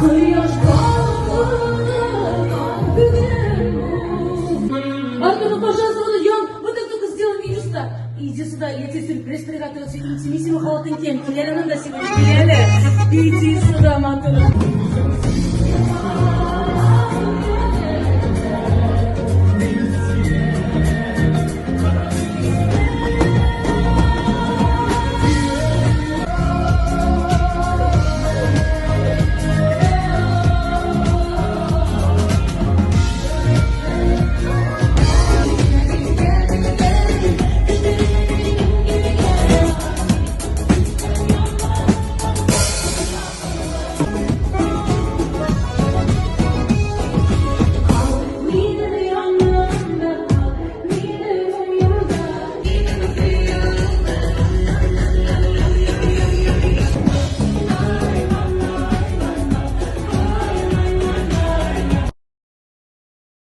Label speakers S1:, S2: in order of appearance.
S1: Кояш балкыган бүген ул. Артур, ну пожалуйста, вот Ян, вот так только сделай минуста. Иди сюда, я тебе сюрприз приготовил. Интимиссимо халатын киям. Кил әле монда сегодня, кил әле. Иди сюда, матур.